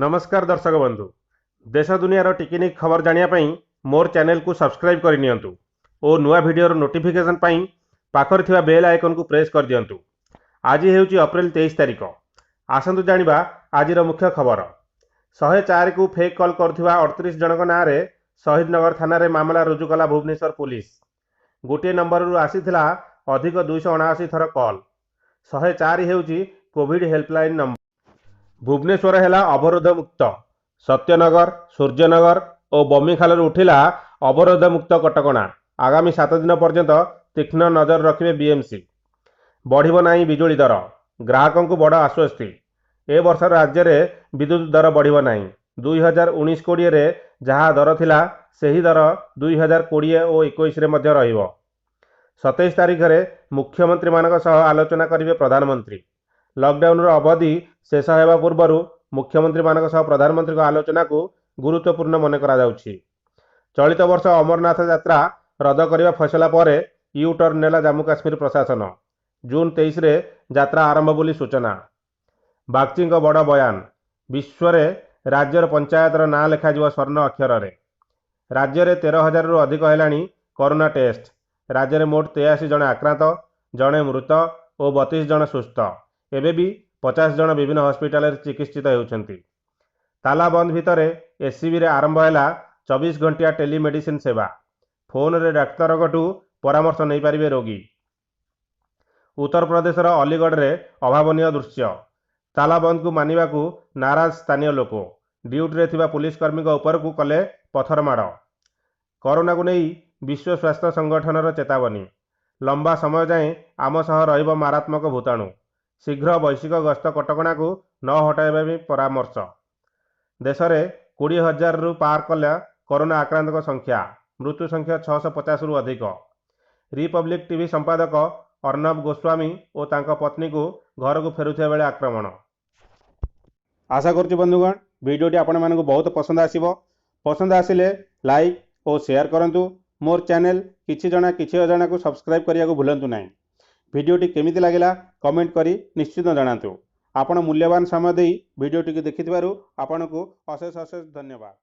ନମସ୍କାର ଦର୍ଶକ ବନ୍ଧୁ, ଦେଶ ଦୁନିଆର ଟିକିନିଖି ଖବର ଜାଣିବା ପାଇଁ ମୋର ଚ୍ୟାନେଲକୁ ସବସ୍କ୍ରାଇବ୍ କରିନିଅନ୍ତୁ ଓ ନୂଆ ଭିଡ଼ିଓର ନୋଟିଫିକେସନ୍ ପାଇଁ ପାଖରେ ଥିବା ବେଲ୍ ଆଇକନ୍କୁ ପ୍ରେସ୍ କରିଦିଅନ୍ତୁ। ଆଜି ହେଉଛି ଅପ୍ରିଲ 23 ତାରିଖ। ଆସନ୍ତୁ ଜାଣିବା ଆଜିର ମୁଖ୍ୟ ଖବର। 104କୁ ଫେକ୍ କଲ୍ କରୁଥିବା 38 ଜଣଙ୍କ ନାଁରେ ଶହୀଦନଗର ଥାନାରେ ମାମଲା ରୁଜୁ କଲା ଭୁବନେଶ୍ୱର ପୋଲିସ। ଗୋଟିଏ ନମ୍ବରରୁ ଆସିଥିଲା ଅଧିକ 279 ଥର କଲ୍। 104 ହେଉଛି କୋଭିଡ୍ ହେଲ୍ପଲାଇନ୍ ନମ୍ବର। ଭୁବନେଶ୍ୱର ହେଲା ଅବରୋଧ ମୁକ୍ତ। ସତ୍ୟନଗର, ସୂର୍ଯ୍ୟନଗର ଓ ବମିଖାଲରୁ ଉଠିଲା ଅବରୋଧ ମୁକ୍ତ କଟକଣା। ଆଗାମୀ 7 ଦିନ ପର୍ଯ୍ୟନ୍ତ ତୀକ୍ଷ୍ଣ ନଜର ରଖିବେ ବିଏମ୍ସି। ବଢ଼ିବ ନାହିଁ ବିଜୁଳି ଦର, ଗ୍ରାହକଙ୍କୁ ବଡ଼ ଆଶ୍ୱସ୍ତି। ଏ ବର୍ଷ ରାଜ୍ୟରେ ବିଦ୍ୟୁତ ଦର ବଢ଼ିବ ନାହିଁ। 2019-20ରେ ଯାହା ଦର ଥିଲା, ସେହି ଦର 2020 ଓ 21ରେ ମଧ୍ୟ ରହିବ। 27 ତାରିଖରେ ମୁଖ୍ୟମନ୍ତ୍ରୀମାନଙ୍କ ସହ ଆଲୋଚନା କରିବେ ପ୍ରଧାନମନ୍ତ୍ରୀ। ଲକଡାଉନର ଅବଧି ଶେଷ ହେବା ପୂର୍ବରୁ ମୁଖ୍ୟମନ୍ତ୍ରୀମାନଙ୍କ ସହ ପ୍ରଧାନମନ୍ତ୍ରୀଙ୍କ ଆଲୋଚନାକୁ ଗୁରୁତ୍ୱପୂର୍ଣ୍ଣ ମନେ କରାଯାଉଛି। ଚଳିତ ବର୍ଷ ଅମରନାଥ ଯାତ୍ରା ରଦ୍ଦ କରିବା ଫଇସଲା ପରେ ୟୁ ଟର୍ଣ୍ଣ ନେଲା ଜାମ୍ମୁ କାଶ୍ମୀର ପ୍ରଶାସନ। ଜୁନ୍ 23ରେ ଯାତ୍ରା ଆରମ୍ଭ ବୋଲି ସୂଚନା। ବାଗଚିଙ୍କ ବଡ଼ ବୟାନ, ବିଶ୍ୱରେ ରାଜ୍ୟର ପଞ୍ଚାୟତର ନାଁ ଲେଖାଯିବ ସ୍ୱର୍ଣ୍ଣ ଅକ୍ଷରରେ। ରାଜ୍ୟରେ 13 ହଜାରରୁ ଅଧିକ ହେଲାଣି କରୋନା ଟେଷ୍ଟ। ରାଜ୍ୟରେ ମୋଟ 83 ଜଣ ଆକ୍ରାନ୍ତ, ଜଣେ ମୃତ ଓ 32 ଜଣ ସୁସ୍ଥ। ଏବେ ବି 50 ଜଣ ବିଭିନ୍ନ ହସ୍ପିଟାଲରେ ଚିକିତ୍ସିତ ହେଉଛନ୍ତି। ତାଲା ବନ୍ଦ ଭିତରେ ଏସ୍ସିବିରେ ଆରମ୍ଭ ହେଲା 24 ଘଣ୍ଟିଆ ଟେଲିମେଡିସିନ ସେବା। ଫୋନରେ ଡାକ୍ତରଙ୍କଠୁ ପରାମର୍ଶ ନେଇପାରିବେ ରୋଗୀ। ଉତ୍ତରପ୍ରଦେଶର ଅଲିଗଡ଼ରେ ଅଭାବନୀୟ ଦୃଶ୍ୟ। ତାଲାବନ୍ଦକୁ ମାନିବାକୁ ନାରାଜ ସ୍ଥାନୀୟ ଲୋକ। ଡ୍ୟୁଟିରେ ଥିବା ପୋଲିସ କର୍ମୀଙ୍କ ଉପରକୁ କଲେ ପଥର ମାଡ଼। କରୋନାକୁ ନେଇ ବିଶ୍ୱ ସ୍ୱାସ୍ଥ୍ୟ ସଂଗଠନର ଚେତାବନୀ। ଲମ୍ବା ସମୟ ଯାଏଁ ଆମ ସହ ରହିବ ମାରାତ୍ମକ ଭୂତାଣୁ। ଶୀଘ୍ର ବୈଶ୍ୱିକ ଗସ୍ତ କଟକଣାକୁ ନ ହଟାଇବା ପାଇଁ ପରାମର୍ଶ। ଦେଶରେ 20 ହଜାରରୁ ପାର କଲା କରୋନା ଆକ୍ରାନ୍ତଙ୍କ ସଂଖ୍ୟା। ମୃତ୍ୟୁ ସଂଖ୍ୟା 650ରୁ ଅଧିକ। ରିପବ୍ଲିକ ଟିଭି ସମ୍ପାଦକ ଅର୍ଣ୍ଣବ ଗୋସ୍ୱାମୀ ଓ ତାଙ୍କ ପତ୍ନୀଙ୍କୁ ଘରକୁ ଫେରୁଥିବା ବେଳେ ଆକ୍ରମଣ। ଆଶା କରୁଛି ବନ୍ଧୁଗଣ, ଭିଡ଼ିଓଟି ଆପଣମାନଙ୍କୁ ବହୁତ ପସନ୍ଦ ଆସିବ। ପସନ୍ଦ ଆସିଲେ ଲାଇକ୍ ଓ ସେୟାର କରନ୍ତୁ। ମୋର ଚ୍ୟାନେଲ କିଛି ଜଣା କିଛି ଅଜଣାକୁ ସବସ୍କ୍ରାଇବ୍ କରିବାକୁ ଭୁଲନ୍ତୁ ନାହିଁ। ଭିଡ଼ିଓଟି କେମିତି ଲାଗିଲା, କମେଣ୍ଟ କରି ନିଶ୍ଚିତ ଜଣାନ୍ତୁ। ଆପଣ ମୂଲ୍ୟବାନ ସମୟ ଦେଇ ଭିଡ଼ିଓଟିକୁ ଦେଖିଥିବାରୁ ଆପଣଙ୍କୁ ଅଶେଷ ଅଶେଷ ଧନ୍ୟବାଦ।